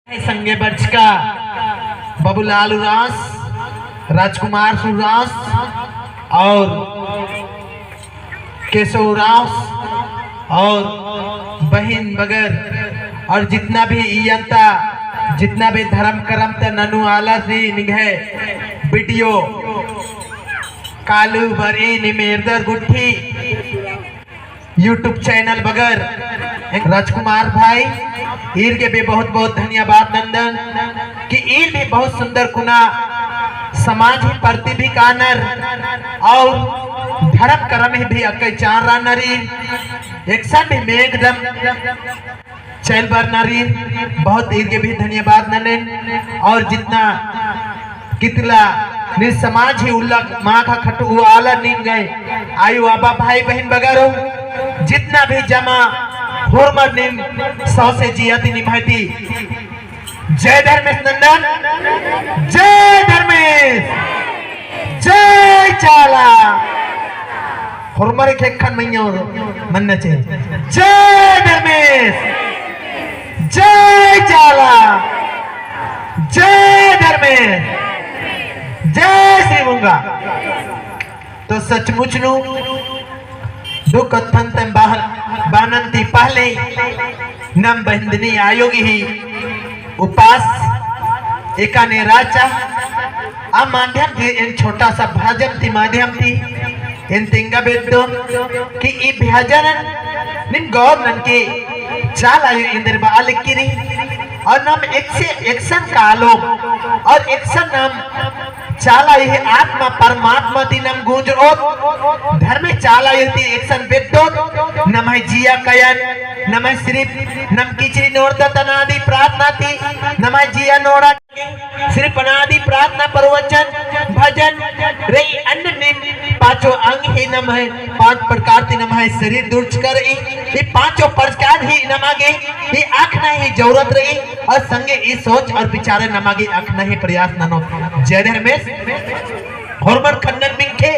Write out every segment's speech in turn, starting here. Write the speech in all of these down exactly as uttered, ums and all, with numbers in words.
संगे बरचका बाबूलाल उराँवस, राजकुमार उराँवस और केशव उराँवस और बहिन बगर और जितना भी इयंता, जितना भी धर्म करम ता ननू आलर री निंग्है video कालू बरई निम एरदर गुट्ठी YouTube channel बगर राजकुमार भाई, ईर गे भी बहुत बहुत धन्यवाद नंदन कि ईर भी बहुत सुंदर कुना समाज ही प्रति भी कानर और धर्म करम ही भी अक्कय चार रानरी, एकसन भी मेघदम चैल बरनरी, बहुत ईर गे भी धन्यवाद ननेन। और जितना कितला नीन समाज ही उल्ला माखा खटु आलर निंग्है आयो आबा भाई बहिन बगरो, जितना भी जमा होरमर नीम सौंसे जिया ती निम्है ती जय धर्मेस नंदन, जय धर्मेस। जय चाला। होरमर ख़ेक्खन मइय्याँ मन्ना चाहिए। जय धर्मेस, जय चाला, जय धर्मेस, जय श्री मुंगा। तो सचमुच नू दो कत्थन तम बाह-, बानन ती पहले नम बहिंदनी आयो गही उपास एकाने राचा। आ माध्यम ती एन छोटा सा भजन ती माध्यम ती एन तिंगा बेद्दोन कि ई भजन निम गौर ननके चाला आयो एन्देर बआ लिक्की रई। और नम एकसे एकसन कालोम और एकसन नम चाला ही आत्मा परमात्मा ती नम गुंजरओत, धर्मे चाला ही ती एकसन बेद्दोत, नम्है जिया कयन, नम्है सिर्फ नम किचरी नोड़ता तना दी प्रार्थना ती, नम्है जिया नोड़ा सिर्फ अनादि प्रार्थना प्रवचन भजन रई। अन्न निम पाँचो अंग ही नम्है पाँच प्रकार ती नम्है शरीर दुर्चकर रई। ई पाँचो प्रकार ही नमा गे ई अख़ना ही जरूरत रई और संगे ई सोच और विचार नमा गे अख़ना ही प्रयास ननो। जय धर्मेस। होरमर ख़न्नन मिंखे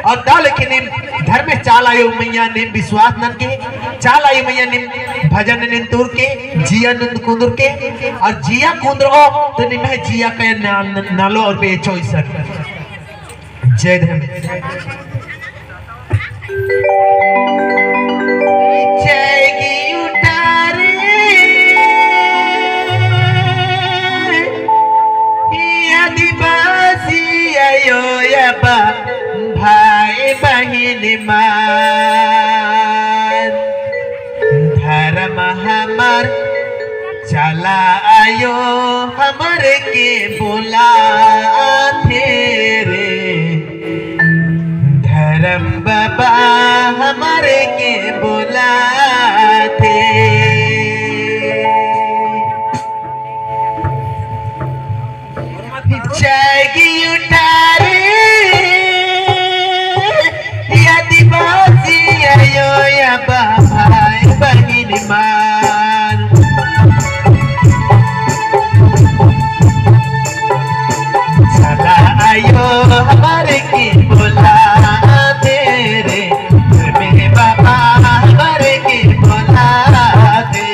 और दव लेखे निम धर्मेस चाला आयो मइय्याँ निम विश्वास ननके, चाला आयो मइय्याँ निम भजन ननतुर के, जिया ननकुन्दुर के और जिया कुन्दुरओ तो निम्है जिया कयन नालो और बेचो इसन। जय धर्मेस। जय गी उठारे, आदिवासी आयो आबा भाई बहिन मान, धर्म हमर चाला आयो हमर के बोलाथे रे, धर्म बाबा हमर के बोलाथे। जय गी उठारे, आदिवासी आयो आबा भाई बहिन मान। चाला आयो हमर के बोलाथे रे, धर्मे बाबा हमर के बोलाथे।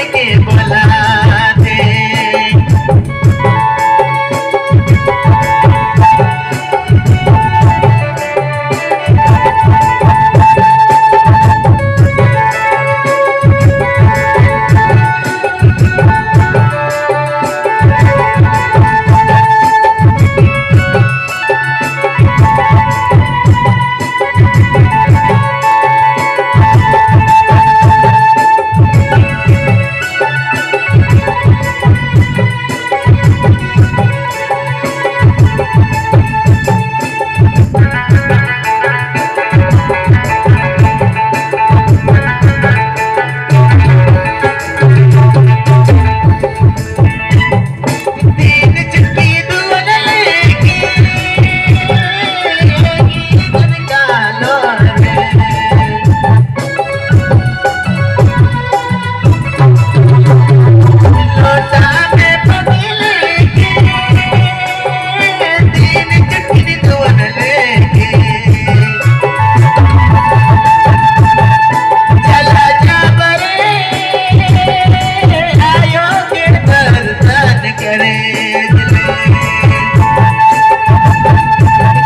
के बोला दे।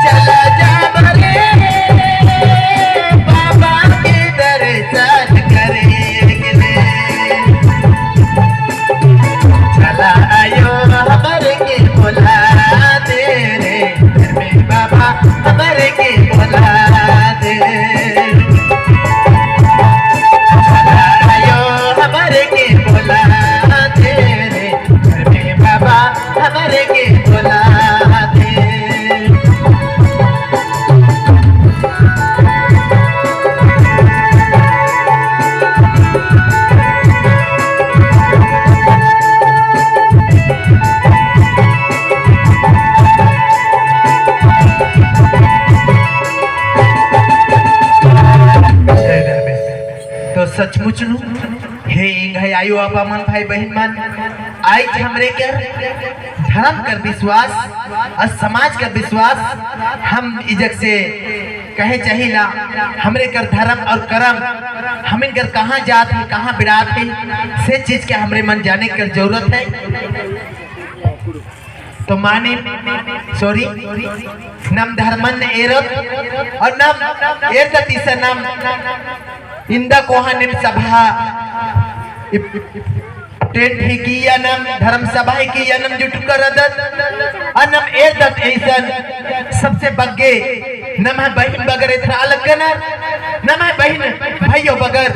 चला जाब रे बाबा के दर्शन करे के ले। चला आयो हमरे के बोला दे रे, धर्मे बाबा हमरे के बोला दे। चला आयो हमरे के बोला दे रे, धर्मे बाबा हमरे के बोला दे। तो सचमुच नू हे एंग्है आयो बाबा मन, भाई बहिन मन, आइज हमरे कर धर्म कर विश्वास और समाज कर विश्वास हम इजक से कहे चाहिला। हमरे कर धर्म और करम, हमिन कर कहाँ जात है, कहाँ बिड़ात है, से चीज के हमरे मन जाने कर जरूरत है। तो मानिम, sorry, नम धर्मन एरत और नम एरत इसन नम इन्दा कोहा नीम सभा टेंट ही की या नम धर्म सभा ही की या नम जुटुकर रदत और नम एरदत इसन सबसे बग्गे नम्है बहिन बगर एथरा अलग कनर, नम्है बहिन भइयो बगर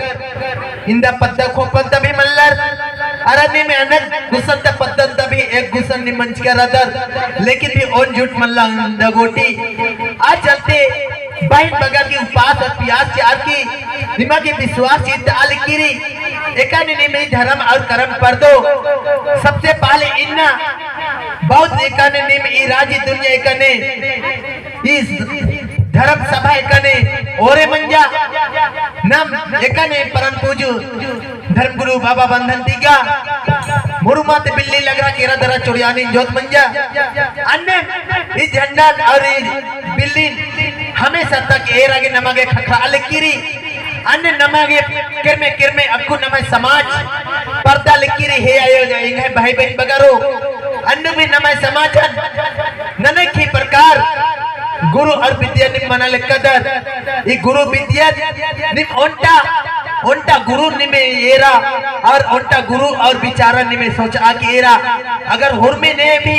इन्दा पद्दा खोपन तभी मल्लर। अरा नीम अनक गुसन ता पद्दन तभी एक गुसन नीम मंजकर रदर, लेकिन भी ओन जुट मल्ला इन्दा गोटी। आ चलते बहिन बगर की उपास और पियास चार की निमा की विश्वास चित्त आल किरी। एकाने नीम ई धर्म और करम परदो। सबसे पहले इन्ना बहुत एकाने नीम ई राजी दुनिया एकाने ई धर्म सभा एकाने ओरे मंजा। नम एकाने परम पूजू धर्म गुरु बाबा बंधन तिग्गा मुरुमा ते बिल्ली लगरा केरा दरा चोड़ियानी जोत मंजा। अन्ने ई झंडा और ई बिल्ली हमेशा तक एरा गे नमा गे खखरा लक्किरी। अन्ने नमा गे किरमे किरमे अक्कु नम्है समाज परदा लक्किरी हे आयो जा एंग्है भाई बहिन बगरो। अन्नु भी नम्है समाजन ननखी प्रकार गुरु और विद्या निम मना लक्कदर। ई गुरु विद्या निम ओन्टा, ओन्टा गुरु निम एरा और ओन्टा गुरु और विचारा निम सोच आके एरा। अगर हुरमी ने भी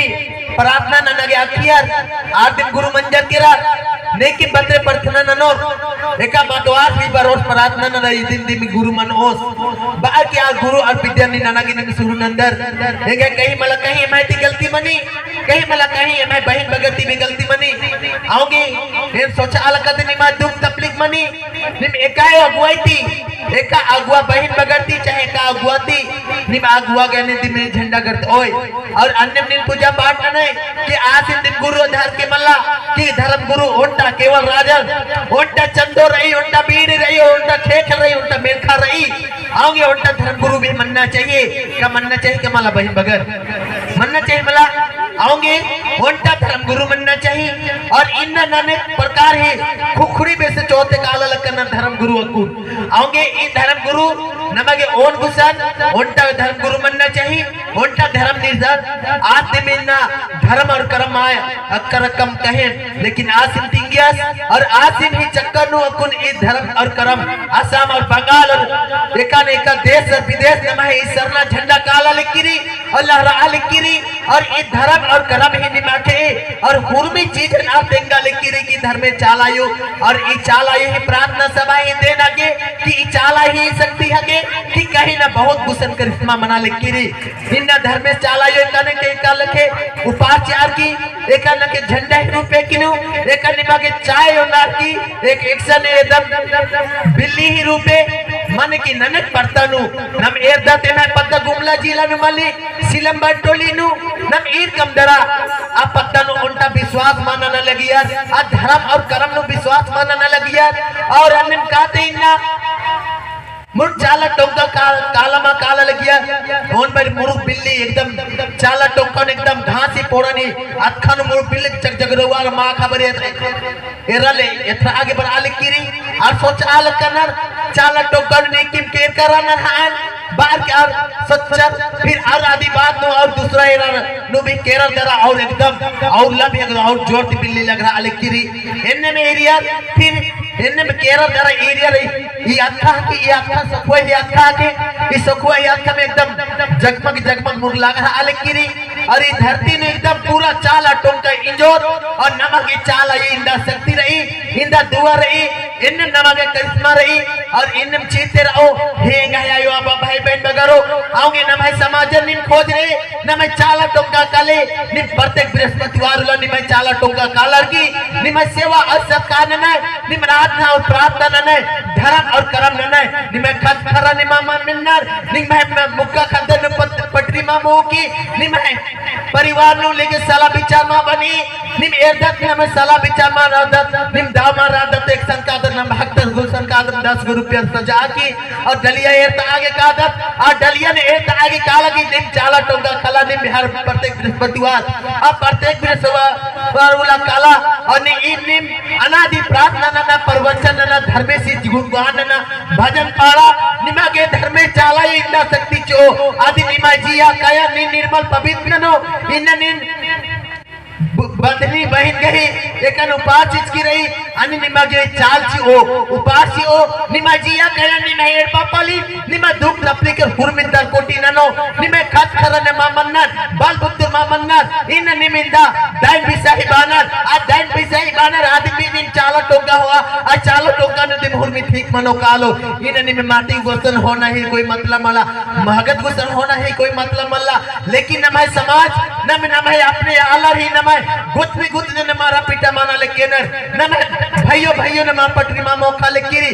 प्रार्थना नना गे आखियर, आर दिन गुरु मंजर केरा, नेकी बतरे प्रार्थना ननोर, एका मतवार भी बरोस प्रार्थना नना ई दिन दिम गुरु मनोस। बा के आ गुरु और विद्या नी नना गे निम शुरू नंदर। एंगे कहीं मला कहीं एम्है ती गलती मनी, कहीं मला कहीं एम्है बहिन बगर ती भी गलती मनी। औंगे एन सोचा अलकत निमा दुख तकलीफ मनी। निम एका अगुवाई ती, एका अगुवा बहिन बगर ती, चाहे एका अगुवा ती, निम अगुवा गने दिम झंडा गड़त ओय। और अन्नेम नीन पूजा पाठ ननय कि आसिन दिम गुरु धर के मल्ला, कि धर्म गुरु ओन्टा केवल राजन, ओन्टा चंदो रई, ओन्टा बीड़ी रई, ओन्टा खेखल रई, ओन्टा मेरखा रई। औंगे ओन्टा धर्म गुरु भी मनना चाहिए, का मनना चाहिए का मला बहिन बगर? मनना चाहिए मला। औंगे ओन्टा धर्म गुरु मन्ना चाही। और इन्ना नन्ना प्रकार ही खुखड़ी बेसे चोते काला लक्कन धर्म गुरु अक्कुन। औंगे ई धर्म गुरु नमा गे ओन गुसन ओन्टा धर्म गुरु मन्ना चाही। ओन्टा धर्म निर्धार आस दिम इन्ना धर्म और कर्म आय अक्कर कम कहें, लेकिन आसिम तिंगियस और आसिम ही चक्कर नू अक्कुन ई धर्म और कर्म आसाम और बंगाल और एका न एका देश और विदेश नम्है ई सरना झंडा काला लक्की रई और लहरा लक्की रई। और ई धर्म और कर्म ही निमा गे और हुरमी चीज ना तेंगा लक्की रई कि धर्मे चाला आयो। और ई चाला आयो ही प्रार्थना सभा ही देन हगे कि ई चाला ही शक्ति हगे कि कहीं ना बहुत गुसन करिश्मा मना लक्की रई। इन्ना धर्मेस चाला आयो एका न एका लखे उपास चिअर की, एका न एका झंडा ही रूपे किनु, एका निमा गे चाय ओनर की, एक एकसन एकदम बिल्ली ही रूपे, मने कि ननक परता नू, नम एरदत एम्है पद्दा गुमला जिला नू मल्ली, सिलंबा टोली नू, नम ईर कमदरा, आ पद्दा नू ओन्टा विश्वास मल नना लगियर, आ धर्म और कर्म नू विश्वास मल नना लगियर, और अन्नेम काते इन्ना, मुरुख चाला टोंका का-, काला मा काला लगिया, ओन बारी मुरुख बिल्ली एकदम चाला टोंका एकदम घासी पोड़ानी, अतखा नू मुरुख बिल्ली चकचकरउआ मा खबर एत-, एरा ले, एथरा आगे बरआ लक्की रई, और सोचआ लक्कनर, चाला टोंका नू नीकिम केरका रअनर हअन, बार के और सोचर, फिर और आदि बाद नू और दूसरा एरा नू भी केरर दरा और एकदम, और लब एकदम और जोर ती बिल्ली लग रहा लक्की रई, एन्नेम एरियर, फिर एन्नेम केरर दरा एरियर रई, ई अतखा की, ई अतखा सखुआ ही अतखा की, ई सखुआ ही अतखा में एकदम जगमग जगमग मुरुख लग रहा लक्की रई, और ई धरती नू एकदम पूरा चाला टोंका इंजोर, और नमा गे चाला आयो इन्दा शक्ति रई, इन्दा दुआ रई, एन्नेम नमा गे करिश्मा रई, और एन्नेम चीते रओ, हे एंग्है आयो बाबा भाई बहिन बगरो, औंगे नम्है समाजन नीम खोज रई, नम्है चाला टोंका काले, नीम प्रत्येक बृहस्पतिवार उल्ला निम्है चाला टोंका कालर की, निम्है सेवा और सत्कार ननय, नीम आराधना और प्रार्थना ननय, धर्म और कर्म ननय, निम्है खद्द खर्रा निमा मा मेन्नर, निम्है म-, मुक्का खद्दन पत-, पटरी मा मोकी, निम्है परिवार नू लेके सला विचार मा बनी, नीम एरदत नम्है सला विचार मा रअदत, नीम दव मा रअदत, एकसन कादत नम्है भक्तन गुसन कादत दस गो रुपया सजा की, और डलिया एरता आगे कादत, आ डलिया ने एरता आगे काला की नीम चाला टोंका खला नीम हर प्रत्येक बृहस्पतिवार, आ प्रत्येक बृहस्पतिवार उल्ला काला, और नी ई नीम अनादि प्रार्थना नना, प्रवचन नना, धर्मेसी गुणगान नना, भजन पाड़ा, निमा गे धर्मे चाला आयो इन्ना शक्ति चिओ, अदिन निमा जिया काया नीन निर्मल पवित्र ननो, इन्ना नीन ब-, बंधनी बहिन गही, एकन उपास चिचकी रई, अनि निमा गे चाल चिओ, उपास चिओ, निमा जिया काया, निमा एड़पा पली, निमा दुख तपली के हुरमिन दर कोटी ननो, निमा खद्द खर्रा ने मा मन्नर, बाल बुत्तर मा मन्नर, इन निम इन्दा, डाइन बिसाही बानर, आ डाइन बिसाही बानर, आदमी नीम चाला टोंका होआ, आ चाला टोंका नू दिम हुरमी ठीक मनो कालो, इन निम माटी गुसन होना ही कोई मतलब मला, महगत गुसन होना ही कोई मतलब मला, लेकिन नम्है समाज, नम, नम्है अपने आलर ही नम्है गुत भी गुत ने नमारा पिटा माना लेकेनर, नम्है भइयो भइयो नमा पटरी मा मोखा लेकिरी,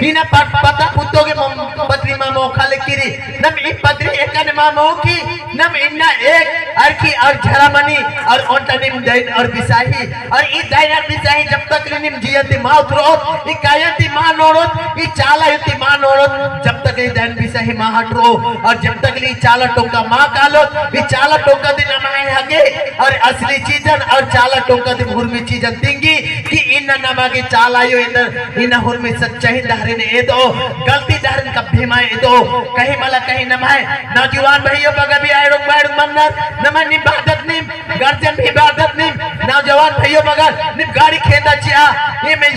इन्ना पत-, पता पुत्तो गे मम-, पटरी मा मोखा लेकिरी, नम ई पटरी एका नमा मोखी, नम इन्ना एक अरखी और झरा मनी और ओन्टा निम डाइन और बिसाही, और ई डाइन और बिसाही जब तक ले निम जिया ती मा उतरोत, ई काया ती मा नोड़ोत, ई चाला ती मा नोड़ोत, जब तक ई डाइन बिसाही मा हटरो, और जब तक ले ई चाला टोंका मा कालोत, ई चाला टोंका ती नम्है हगे, और असली चीजन, और चाला टोंका ती हुरमी चीजन तिंगी, कि इन्ना नमा गे चाला आयो, इन्ना, इन्ना हुरमी सच्चाई डहरे ने एदो, गलती डहरे ने कभी मा एदो, कहीं मला कहीं नम्है, नौजवान भइयो बग्गे भी आयड़ों बायड़ों मन्नर, नम्है निम बअदत निम, गार्जियन भी बअदत निम, नौजवान भइयो बग्गे, निम गाड़ी खेंदा चिआ, ये में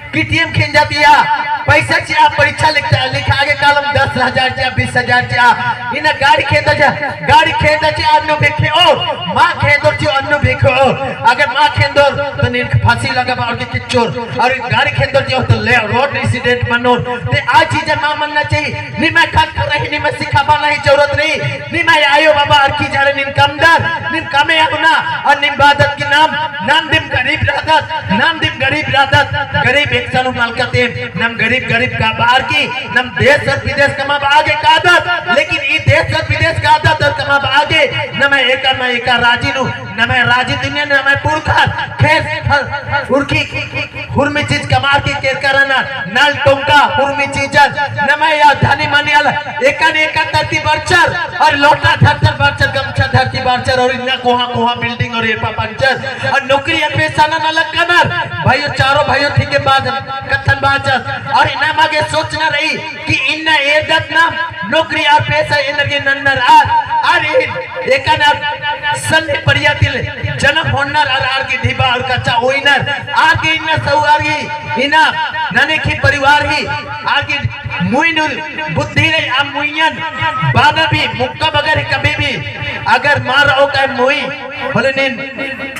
KTM खेंजा चिआ, पैसा चिआ, परीक्षा लिखा, लिखा आगे कालम दस हजार चिआ, बीस हजार चिआ, इन्ना गाड़ी खेंदा चिआ, गाड़ी खेंदा चिआ, अन्नु बेखे ओ, मा खेंदोर चिओ, अन्नु बेखे ओ, अगर मा खेंदोर, तो नीन फांसी लगाबा और के किच्चोर, और गाड़ी खेंदोर चिओ, तो ले, road accident मनोर, ते आ चीजन मा मन्ना चाहिए, निम्है खद्द खर्रा ही निम्है सिखाबअना ही जरूरत रई। निम्है आयो बाबा अरखी झारे नीन कमदर, नीम कमे अगुना, और निम बअदत कि नाम, नाम दिम गरीब रअदत, नाम दिम गरीब रअदत, गरीब एकसन हूँ नलकत एम, नम गरीब गरीब का बअर की, नम देश और विदेश कमाबआ गे कादत, लेकिन ई देश और विदेश कादत और कमाबआ गे, नम्है एका ना एका राजी नू, नम्है राजी दुनिया नू, नम्है पुरखर, खेस, हर, उरखी, हुरमी चीज कमअर की केरका रअनर, नल टोंका, हुरमी चीजन, नम्है या धनी मनी आलर, एकन एकन धरती बरचर, और लोटा धरती बरचर, गमछा धरती बरचर, और इन्ना कोहाँ कोहाँ building और एड़पा बरचर, और नौकरी अर पेसा नना लगनर, भाइयो चारो भाइयो ठीक के बाद कत्थन बाचस, और इन्ना नमा गे सोचना रई, कि इन्ना एरदत ना नौकरी आर पेसा एन्देरगे नन्नर आर, आर इन एकन आर सन्नी परिया ती जनम होन्नर आर, आर गे ढिबा आर कच्चा ओइनर, आर गे इन्ना सऊ आर ही, इन्ना नने की परिवार ही, आर गे मुइन बुद्धि रई आ मुइयन बाना भी मुक्का बगर ही कभी भी अगर मार ओ कहे मुई होले नीम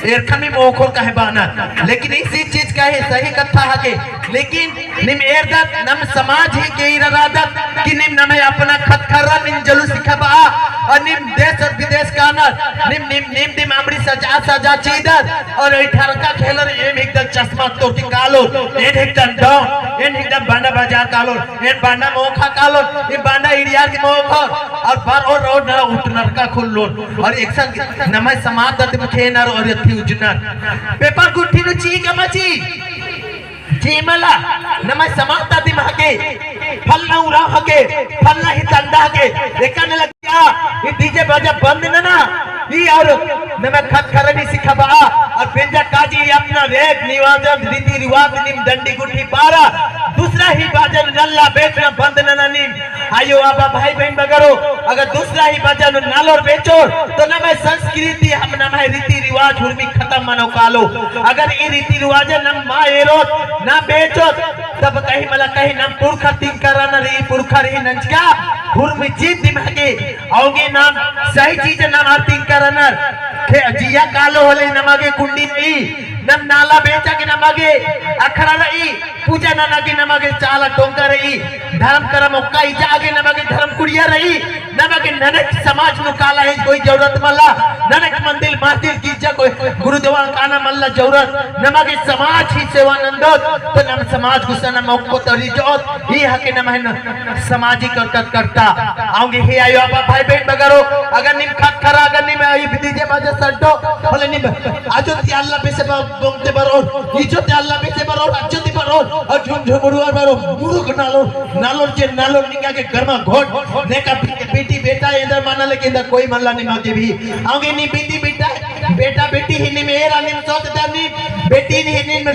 एरखन भी मोखोर कहे बाना। लेकिन इसी चीज का है सही कत्था हके। लेकिन नीम एरदत नम समाज ही के इरा रअदत कि नीम नम्है अपना खतखर्रा नीम जलूस हिकबआ और नीम देश और विदेश कानर नीम, नीम, नीम दिम अमड़ी सजा सजा चीदर और ई ठरका खेलर एम हिकदम चश्मा तोर की कालो, एन हिकदम डॉन, एन हिकदम बांडा बाजार कालो, एन बांडा मोखा कालो, ई बांडा इड़ियार की मोखा और बार और रोड नरा उठ नरका खुल्लोर। और एकसन नम्है समाज ता दिम खेनर और यथी उजनर। पेपर गुट्ठी नू ची कमा ची। ची मला, नम्है समाज ता दिम हके, फलना उराँव हके, फलना ही धंधा हके, एकन लगिया, ई DJ बाजा बंद नना, ई और नम्है खतखर्रन ही सिखाबआ, और बेंजा काजी अपना रेग निवाजन रीति रिवाज नीम डंडी गुट्ठी पारा, दूसरा ही बाजन नल्ला बेचना बंद नना नीम, आयो आबा भाई बहिन बगरो, अगर दूसरा ही बाजा नू नालोर बेचोर, तो नम्है संस्कृति हम नम्है रीति रिवाज हुरमी खतम मनो कालो। अगर ई रीति रिवाज नम मा एरोत, ना बेचोत, तब कहीं मला कहीं नम पुरखर तिंकर रअनर ई पुरखर ही नंजका हुरमी चीज दिम हके, औंगे नम सही चीज नम आर तिंकर रअनर। खे जिया कालो होले नमा गे कुंडी नई, नम नाला बेचा के नमा गे अखड़ा रई, पूजा नना गे नमा गे चाला टोंका रई, धर्म करम ओक्का इजा गे नमा गे धर्म कुड़िया रई, नमा गे ननक समाज नू काला ही कोई जरूरत मल्ला, ननक मंदिर मस्जिद गिरजा कोई गुरुद्वारा काना मल्ला जरूरत, नमा गे समाज ही सेवा नंदोत, तो नम समाज गुसन नम ओक्को तरी जोत, ही हके नम्है सामाजिक और तत्कर्ता। औंगे हे आयो आबा भाई बहिन बगरो, अगर नीम खतखर्रा, अगर नीम ई DJ बाजा सड्डो, होले नीम आजो ती अल्ला बेसे बा-, बोंगते बरओर, इजो ती अल्ला बेसे बरओर, आजो ती बरओर, और झुम झुमरुआ बरओर, मुरुख नालोर, नालोर जे नालोर निंगा गे गरमा घोट, नेका बे-, बेटी बेटा एन्देर मना लेकिन दा कोई मल्ला निमा गे भी। औंगे नीम बेटी बेटा, बेटा बेटी ही नीम एरा नीम सोच दा नीम, बेटी ही नीम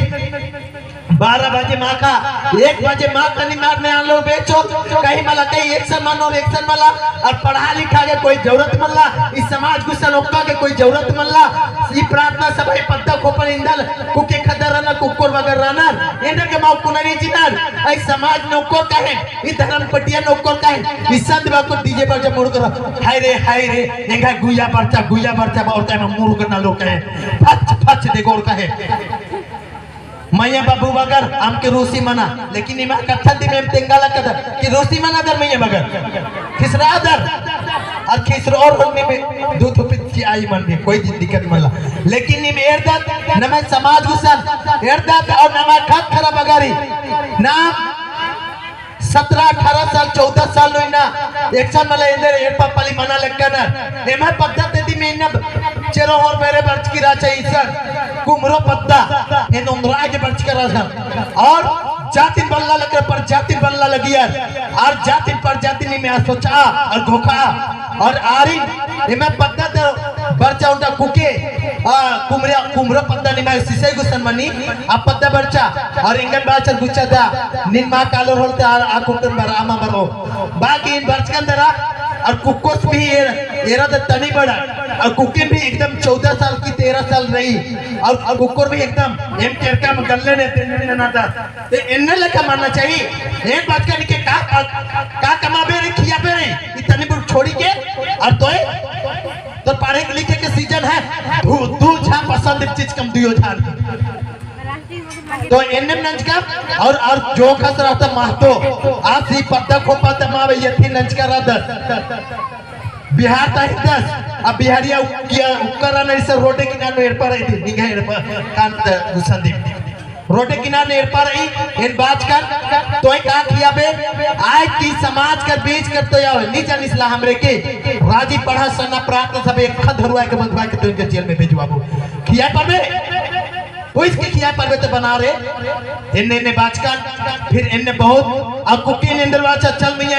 बारह बजे माखा, एक बजे माखा नीम आर ने आलो बेचो, कहीं मला कहीं एकसन मनोर एकसन मला, और पढ़ा लिखा के कोई जरूरत मल्ला, ई समाज गुसन ओक्का के कोई जरूरत मल्ला, ई प्रार्थना सभा, ई पद्दा खोपन इंदल, कुके खद्दर रअनर, कुक्कोर बगर रअनर, एन्देर गे मा ओक्कोर ननी चिअनर, ई समाज नू ओक्कोर कहे, ई धर्म पटिया नू ओक्कोर कहे, ई संत बा को DJ बाजा मुरुख रअनर, हाय रे, हाय रे, एंगा गुया बरचा, गुया बरचा, बा और कहे, मुरुख नालोर कहे, फच, फच देगोर कहे। मइया बाबू बगर अमके रूसी मना, लेकिन इमा कत्था दिम एम तेंगा लगदर कि रूसी मना दर मइया बगर। खिसरा दर। और खिसरओर होले नीम दू थोपी चिआ ई मन भी कोई दि-, दिक्कत मल्ला। लेकिन नीम एरदत नम्है समाज गुसन एरदत और नम्है खतखर्रा बगर ही। नाम सत्रह अठारह साल, चौदह साल नू इन्ना एकसन मला एन्देर एड़पा पल्ली मना लक्कनर। एम्है पद्दा ती दिम इन्ना चेरो होर बेरे बरचकी रहचा ईसन। कुमरो पद्दा, एन ओन्द्रा गे बरचका रहचा। और जातिन बल्ला लग्गर, पर जातिन बल्ला लगियर। और जातिन पर जातिन नीम आ सोचा और घोखा। और आरिन एम्है पद्दा ती बरचा ओन्टा कुके, आ, कुमरा, कुमरा पद्दा निम्है सिसई गुसन मनी, आ पद्दा बरचा, और एंगन बाचर गुच्चा दा, नीन मा कालोर होले ता, आ, आ कुक्कन बरआ मा बरओ। बाकी एन बरचकन दरा, और कुक्कोस भी एर-, एरा दा तनी बड़ा, और कुक्किन भी एकदम चौदह साल की तेरह साल रई, और, और कुक्कोर भी एकदम एम केरका में गल्ले ने तेने ने ना दा। ते एन्ने लेखा मन्ना चाही। एन बरचकन के का, का, का कमाबे रे, खियाबे रे, ई तनी बुर छोड़ी के, और तोय, तोर पढ़े लिखे के season है, दू, दू झा पसंद चीज कम दुयो झा। तो एन्ने नंजका, और, और जो खस रहता महतो, आस ही पद्दा खोपा तमावे यथी नंजका रअदस। बिहार ता हिकदस, अब बिहारिया उकिया, उक्करा नहीं से रोडे किनारे एड़पा रई, निंग्है एड़पा, कान त गुसन दी। रोडे किनारे एड़पा रई, एन बाचकन, तोय का खियाबे, आय की समाज कर बीच कर तोय आवे, नी जानिस ला हमरे के, राजी पड़हा सन्ना प्रांत सब एक खा धरुआ के बंधुआ के तोय के जेल में भेजवाबो। खिया पाबे? कोई इसके खिया परबे तो बना रे। एन्ने एन्ने बाचकन, फिर एन्ने बहुत, अब कुक्की निंदर बाचा चल मिया,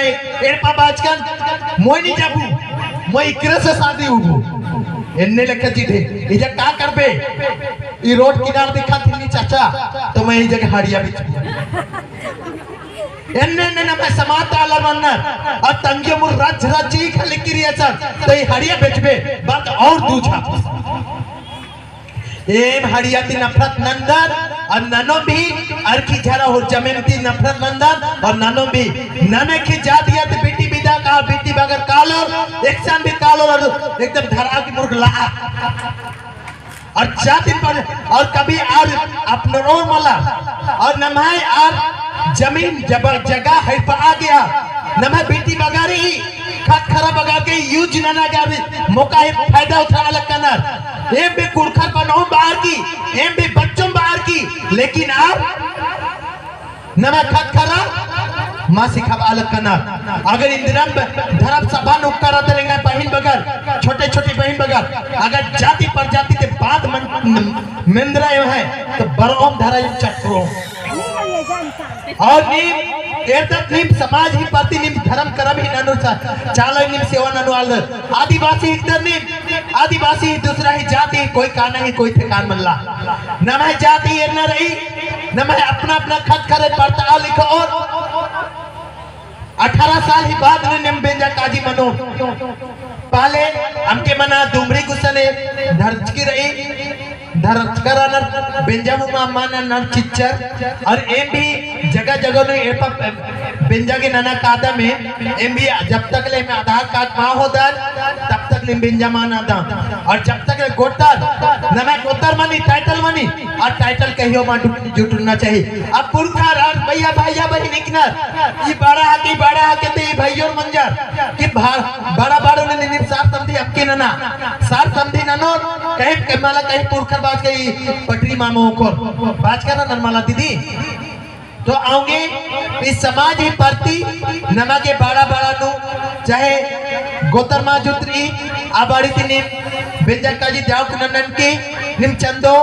एड़पा बाचकन, मोय नी जाबू, मोय इकरे से शादी उबू। एन्ने लेखा चीज है, इजा का करबे? ई रोड किनार दिखा थिनी चाचा, तो मैं ई जगह हड़िया बिछबू। एन्ने एन्ने नम्है समाज ता आलर मन्नर, और तंग्यो मुर रच रच ई खाली किरिया चल, तो ई हड़िया बेचबे, बात और दूजा। एम हड़िया ती नफरत नन्दन, और ननो भी अरखी झरा होर जमीन ती नफरत नन्दन, और ननो भी नमे खे जातियत बेटी बिदा का, बेटी बगर कालोर, एकसन भी कालोर, और एकदम धरा की मुर्ख ला। और जाति पर, और कभी आर अपनोर मला, और नम्है आर जमीन जबर जगह है पा गया, नम्है बेटी बगर ही खतखरा बगर के use नना गा भी मौका ही फायदा उठा लगनर। एम भी कुँड़ुख़र बनोम बार की, एम भी बच्चोम बार की, लेकिन आर नम्है खतखरा मा सिखाबआ लगनर। अगर इन्द्रिम धर्म सभा नुक्कर अदर एंग्है बहिन बगर, छोटे छोटे बहिन बगर, अगर जाति प्रजाति ते बात मन, मेंदरा एम्है, तो बरओम धरा एम चक्रो। और नीम एरदत नीम समाज ही प्रति नीम धर्म करम ही ननु चा-, चाला नीम सेवा ननु आलर। आदिवासी हिकदर नीम, आदिवासी ही दूसरा ही जाति ही कोई काना ही कोई ठिकान मल्ला। नम्है जाति एरना रई, नम्है अपना अपना खतखरे पढ़ता लिखा और अठारह साल ही बाद में निम बेंजा काजी मनो। पहले अमके मना दुमरी गुसने धरचकी रई, धरचका रअनर बेंजा मुमा मना नर चिच्चर, और एम भी जगह जगह नू एड़पा बेंजा गे नना कादम है, एम भी जब तक ले एम आधार कार्ड मा होदन, तब तक ले बेंजा मा नन्दम। और जब तक ले गोतर, नम्है गोतर मनी, title मनी, और title कहियो मा जु-, जुटना चाहिए। अब पुरखर और भैया, भैया बहिन इकनर, ई बड़ा हके, ई बड़ा हके ते ई भैयोर मंजर, कि भा-, बड़ा बड़ा ने निम सार समधी अबकी नना, सार समधी ननोर, कहीं के मला कहीं पुरखर बाचका ई पटरी मा मोख़ोर, बाचका ननर मला दीदी। तो औंगे ई समाज ही प्रति नमा गे बड़ा बड़ा नू, चाहे गोतर मा जुतरी, आ बाड़ी ती नीम बेंजा काजी जाओ कुना ननकी, नीम चंदो,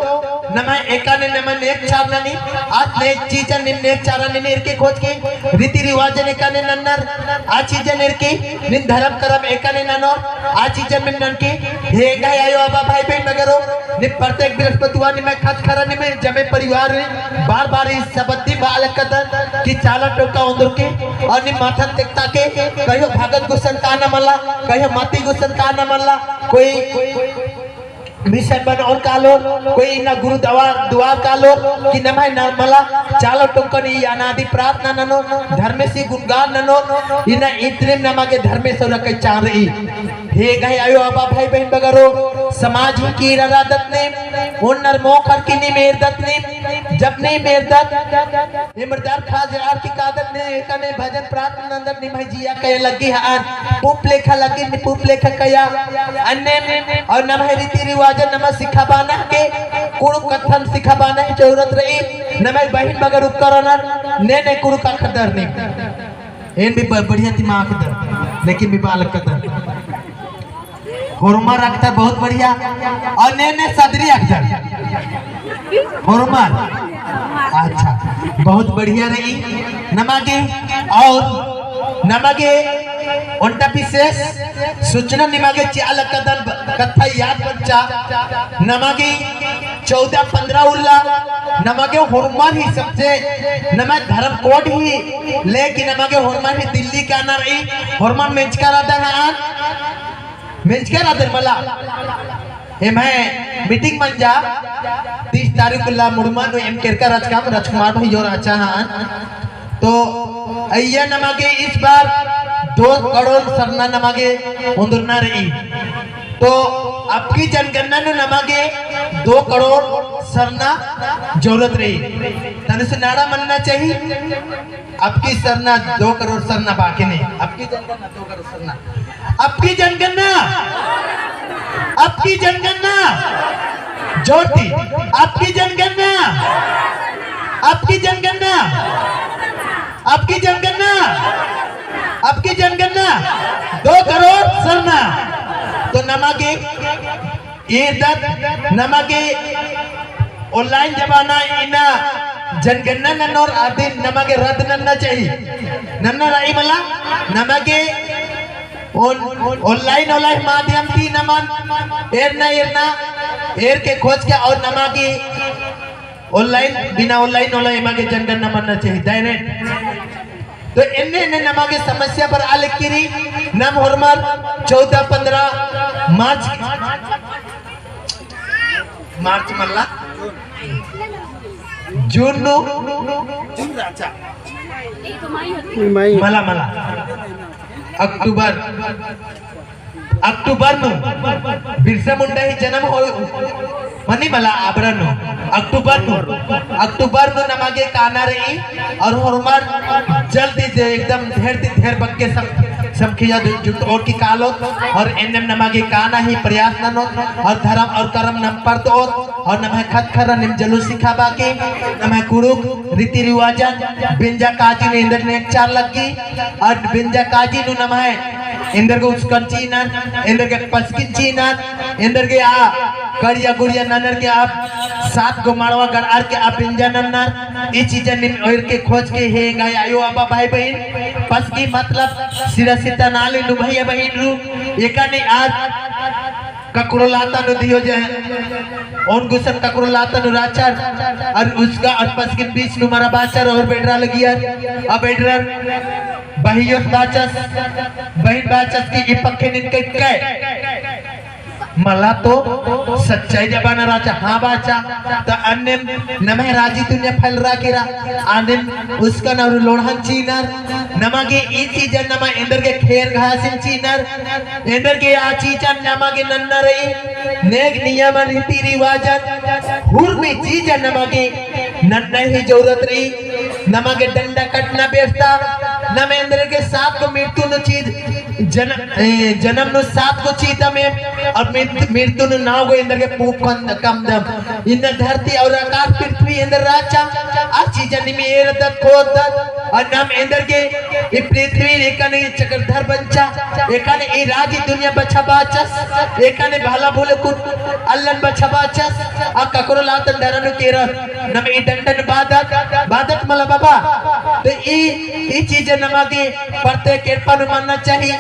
नम्है एकाने नम्है नेग चारना नी, आद नेग चीजन नीम नेग चारना नी एरकी खोज की, रीति रिवाजन एकाने नन्नर, आ चीजन एरकी, नीम धर्म करम एकाने ननोर, आ चीजन नीम ननकी, हे एंग्है आयो आबा भाई बहिन बगरो, नीम प्रत्येक बृहस्पतिवार निम्है खतखरा निम्है जमे परिवार रे बार बार ई सबद्दी बआ लगदन कि चाला टोंका ओन्दुरके और नीम माथन तेकताके कहियो भगत गुसन काना मल्ला, कहियो मती गुसन काना मल्ला, कोई मिशन बनओर कालोर, कोई इन्ना गुरु दवा-, दुआर कालोर कि नम्है न-, मला चाला टोंकन ई अनादि प्रार्थना ननोर, धर्मेसी गुणगान ननोर, इन्ना इतने नमा गे धर्मेस रखे चार ई। हे एंग्है आयो आबा भाई बहिन बगरो, समाज ही कीरा रअदत नीम, ओन्नर मोख़र की नीम एरदत नीम, जब नीम एरदत, एम्बरदार खास आर की कादत ने एकाने भजन प्रार्थना नन्दर निम्है जिया कया लग्गी हअन, पूँप लेखा लग्गी, नी पूँप लेखा कया, अन्ने और नम्है रीति रिवाजन नमा सिखाबाना के, कुँड़ुख़ कत्थन सिखाबाना की जरूरत रई, नम्है बहिन बगर उक्कर रअनर, ने ने कुँड़ुख़ अख़दर नीम। एन भी ब-, बढ़िया दिमाग दर, लेकिन भी बालक कदर। होरमर अख़दर बहुत बढ़िया। और ने ने सदरी अख़दर। होरमर। अच्छा, बहुत बढ़िया रई। नमा गे और नमा गे ओन्टा विशेष सूचना निमा गे चिआ लक्कदन ब-, कत्था याद बच्चा। नमा गे चौदह पन्द्रह उल्ला नमा गे होरमर ही सबसे नमा धर्म code ही लेकिन नमा गे होरमर ही दिल्ली काना रई, होरमर मेंजका रअदन हअन, मेंजका रअदन मला। एम्है meeting मंजा तीस तारीख उल्ला मुड़मा नू एम केरका रहचकम, राजकुमार भैयो रहचा हअन। तो अइय्या नमा गे इस बार दो करोड़ सरना नमा गे ओन्दुरना रई। तो अबकी जनगणना नू नमा गे दो करोड़ सरना जरूरत रई। तनु से नारा मनना चाहिए, अबकी सरना दो करोड़ सरना बाकी नहीं, अबकी जनगणना दो करोड़ सरना। अबकी जनगणना, अबकी जनगणना, जोर ती, अबकी जनगणना, अबकी जनगणना, अबकी जनगणना, अबकी जनगणना, दो करोड़ सरना। तो नमा गे, ईरदत, नमा गे, online जमाना इन्ना जनगणना ननोर आदिन नमा गे रद्द नन्ना चाही। नन्ना रई मला नमा गे on-, online, online माध्यम ती नमन एरना, एरना, एर के खोज के और नमा गे online, बिना online, online नमा गे जनगणना मन्ना चाही, direct। तो एन्ने, एन्ने नमा गे समस्या बरआ लगी रई, नम होरमर चौदह पन्द्रह मार्च मार्च मल्ला, जून नू, मला, मला, अक्टूबर, अक्टूबर नू बिरसा मुंडा ही जन्म होय, मनी मला अबड़ा नू, अक्टूबर नू, अक्टूबर नू नमा गे काना रई, और होरमर जल्दी से एकदम ढेर ती ढेर बग्गे सम-, समखिया जु-, जुटओर की कालोत, और एन्नेम नमा गे काना ही प्रयास ननोत, और धर्म और कर्म नम परतओत, और नम्है खत खर्रा निम जलूस सिखाबा की, नम्है कुँड़ुख़ रीति रिवाजन, बेंजा काजी नू एन्देर नेग चार लग्गी, और बेंजा काजी नू नम्है एन्देर गे उसकन चिअनर, एन्देर गे पसकिन चिअनर, एन्देर गे आ कड़िया गुड़िया ननर गे आ सात गो मड़वा गड़ार के आ बेंजा नन्नर, ई चीजन निम ओइर के खोज के हे एंग्है आयो अबा भाई बहिन, पसकी मतलब सिरा सिता नाली नू भैया बहिन रू, एकाने आज ककड़ो लाता नू दियो जे, ओन गुसन ककड़ो लाता नू राचर, और उसका और पसकिन बीच नू मरा बाचर और बेडरा लगियर, अब बेडरर बहियोस बाचस, बहिन बाचस की ई पक्खे निन के कै। मला तो सच्चाई जबाना राचा, हाँ बाचा, तो अन्नेम नम्है राजी दुनिया फैलरा केरा, अन्नेम उसकन और लोढ़न चिअनर, नमा गे ई चीजन नमा एन्देर गे खेर घासिन चिअनर, एन्देर गे आ चीजन नमा गे नन्ना रई, नेग नियमन रीति रिवाजन, हुरमी चीजन नमा गे नन्ना ही जरूरत रई। नमा गे डंडा कटना बेस्ता, नम एन्देर गे सात गो मृत्यु नू चीज, जन-, ए, जन्म नू सात गो चीदम एम, और मृत-, मृत्यु नू नौ गो एन्देर गे पूँप कम-, कमदम। इन्ना धरती और आकाश पृथ्वी एन्देर राचा, आ चीजन निम एरदत खोदत, और नम एन्देर गे ई पृथ्वी एकाने चक्रधर बंचा, एकाने ई राजी दुनिया बछाबाचस, एकाने भला भोले कुन अल्लन बछाबाचस, आ ककड़ो लातन डरा नू केरस। नम ई डंडन बादत, बादत मला बाबा। तो ई, ई चीज नमा गे प्रत्येक एड़पा नू मन्ना चाही।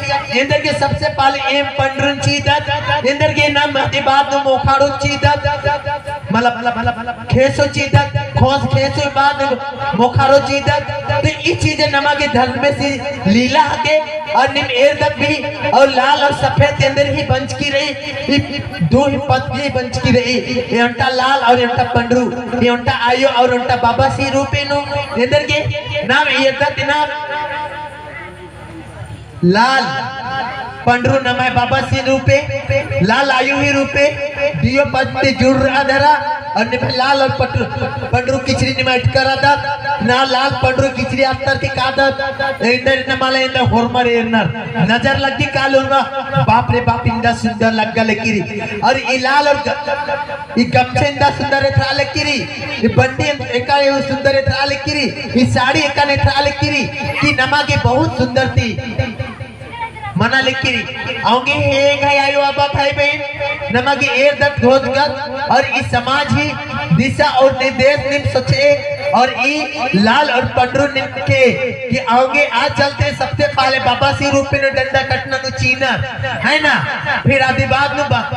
एन्देर गे सबसे पहले एम पंडरुन चिअदत, एन्देर गे नम अदी बाद नू मोखाड़ुन चिअदत। मला, मला, मला, मला, खेसो चिअदत, खोस खेसो बाद नू मोखाड़ो चिअदत। तो ई चीज नमा गे धर्मेसी लीला हके। और निम एरदत भी, और लाल और सफेद एन्देर ही बंचकी रई, ई दो ही पद ही बंचकी रई, एन्टा लाल और एन्टा पंडरू, एन्टा आयो और एन्टा बाबासी रूपे नू, एन्देर गे नाम एरदत नाम लाल पंडरू नम्है बाबासी रूपे, लाल आयो ही रूपे, दियो पद ती जुड़रआ धरा, और निम्है लाल और पटरू, पंडरू किचरी निम्है इटकरदत, ना लाल पंडरू किचरी अस्तर की कादत, एन्देर नमाला एन्देर होरमर एरनर। नजर लग्गी काल होरमा, बाप रे बाप, इन्दा सुंदर लग्गा लगी रई। और ई लाल और ग-, ई गमछा इन्दा सुंदर एथरा लगी रई। ई बंडी एका एउ सुंदर एथरा लगी रई। ई साड़ी एकाने एथरा लगी रई। कि नमा गे बहुत सुंदर ती। मना लगी रई। औंगे हे एंग्है आयो अबा भाई बहिन, नमा गे एरदत घोदगत और ई समाज ही दिशा और निर्देश निम सोचे और ई लाल और पंडरू निम के कि औंगे आ चलते सबसे पहले बाबासी रूपे नू डंडा कटना नू चिअनर, है ना? फिर अदी बाद नू बा-,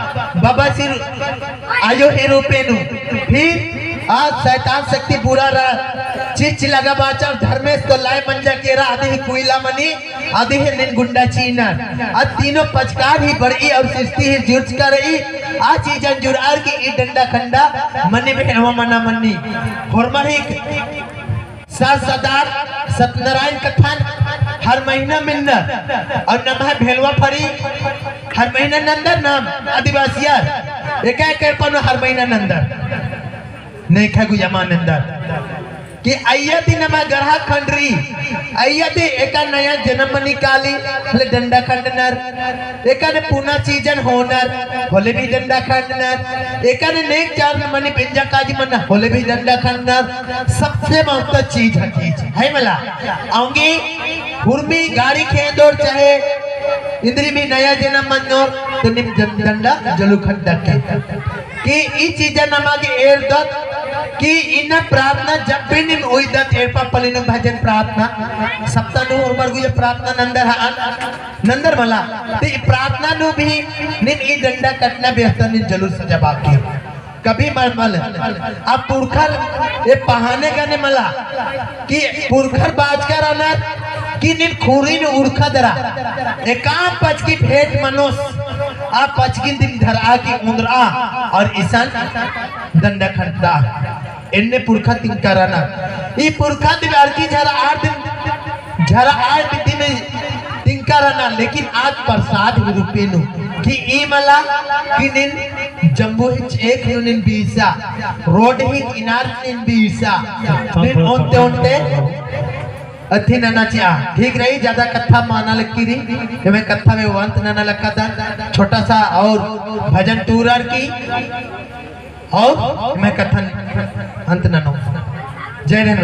बाबासी रू-, आयो ही रूपे नू, फिर आ शैतान शक्ति बुरा रा-, चीज लगा बाचा, धर्मेस तो लाय मंजा केरा, अदी ही कुइला मनी, अदी ही नीन गुंडा चिअनर। आ तीनों पचकार ही बरई और सृष्टि ही जुर्चका रई। आ चीजन जुरआर की ई डंडा खंडा मनी भेड़वा मना मनी। होरमर ही सर सदार सत्यनारायण कत्थन हर महीना मिन्नर और नम्है भेलवा फरी हर महीना नंदर नाम आदिवासियर एका एका एड़पा नू हर महीना नंदर। नेखा गुजमा नंदर। कि अइय्या ती नमा गरहा खंडरी, अइय्या ती एका नया जनम मनी काली, होले डंडा खंडनर, एकाने पुना चीजन होनर, होले भी डंडा खंडनर, एकाने नेग चार मनी बेंजा काजी मन्ना, होले भी डंडा खंडनर, सबसे महत्व चीज है, चीज है मला। औंगे हुरमी गाड़ी खेंदोर चाहे इन्द्रिम ही नया जनम मन्नोर, तो निम जन-, डंडा जलू खंडर के। कि ई चीजन नमा गे एरदत, कि इन्ना प्रार्थना जब भी नीन उइदत एड़पा पल्ली नू भजन प्रार्थना, सप्ताह नू ओर्मर गही प्रार्थना नंदर हअन, नंदर मला, ते ई प्रार्थना नू भी नीन ई डंडा कट्टना बेहतर नीन जलूस सजाबआ की। कभी मल, मल, अब पुरखर ए पहाने गने मला, कि पुरखर बाचका रअनर, कि नीन खुरी नू उरखा दरा, एकाम पचकी भेंट मनोस, आ पचकिन दिम धरआ की उन्दरआ, और इसन डंडा खंडता। एन्ने पुरखा तिंका रअना। ई पुरखा दिम अरखी झरा आठ दिन, झरा आठ दिन तिंका रअना, लेकिन आद प्रसाद ही रूपे नू। कि ई मला कि नीन जम्बो ही चेक नू नीन बीसा, रोड ही इनार नीन बीसा, नीन ओन्टे ओन्टे अथी नना चिआ। ठीक रई, ज्यादा कत्था मना लगी रई, एम्है कत्था में अंत नना लक्कादन, छोटा सा और भजन टूरर की और एम्है कत्थन अंत ननो। जय धर्मेश।